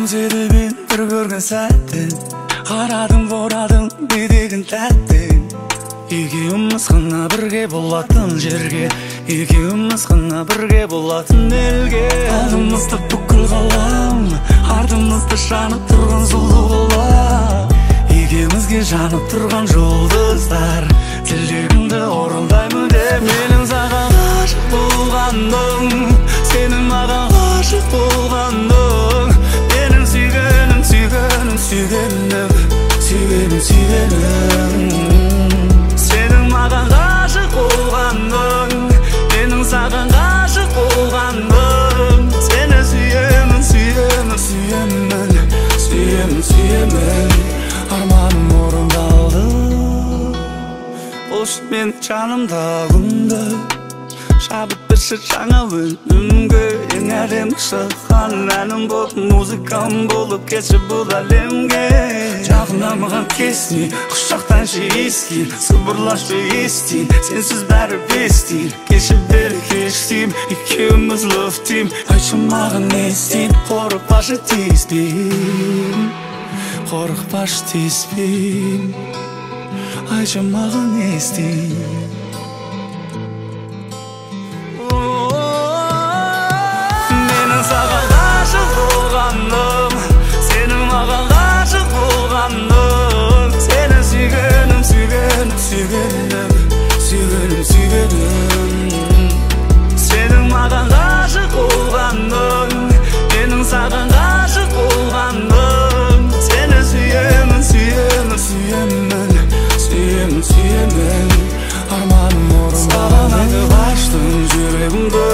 Күлімседі мен бір көрген сәттен, қарадың борадың бидеген тәттен. Екеуміз ғана бірге болатын жерге, екеуміз ғана бірге болатын елге. Алдымызда бүкіл ғалам, артымызда жанып тұрған сұлу қала. Екеумізге жанып тұрған жұлдыздар, тілегімді орындаймын деп. Менің саған ғашық болғаным, сенің маған ғашық болғаның. Менің сүйгенім, сүйгенім, сүйгенім, сүйгенім, сүйгенім. Сенің маған ғашық болғаның, менің саған ғашық болғаным. Сені сүйемін, сүйемін, сүйемін, сүйемін, сүйемін. Арманым орындалды. Болшы мен жанымда күнді, шабыт берші жаңа өнімге. Ең әдемі шыққан әнім болып, музыкам болып кетші бұл әлемге. Жақында маған кесни, құшақтаншы ескин, сыбырлашы естейін, сенсіз бәрі бестейін. Кеші бері кеш деймін, екеуміз лов деймін. Айтшы маған не істейін, қорықпашы тиіспеймін, қорықпашы тиіспеймін. Айтшы маған не істейін. Менің саған ғашық болғаным, сенің маған ғашық болғаның. Сені сүйгенім, сүйгенім, сүйгенім, сүйгенім, сүйгенім. Сенің маған ғашық болғаның, менің саған ғашық болғаным. Сені сүйемін, сүйемін, сүйемін, сүйемін, сүйемін. Арманым орындалды. Саған айтып аштым жүрегімді,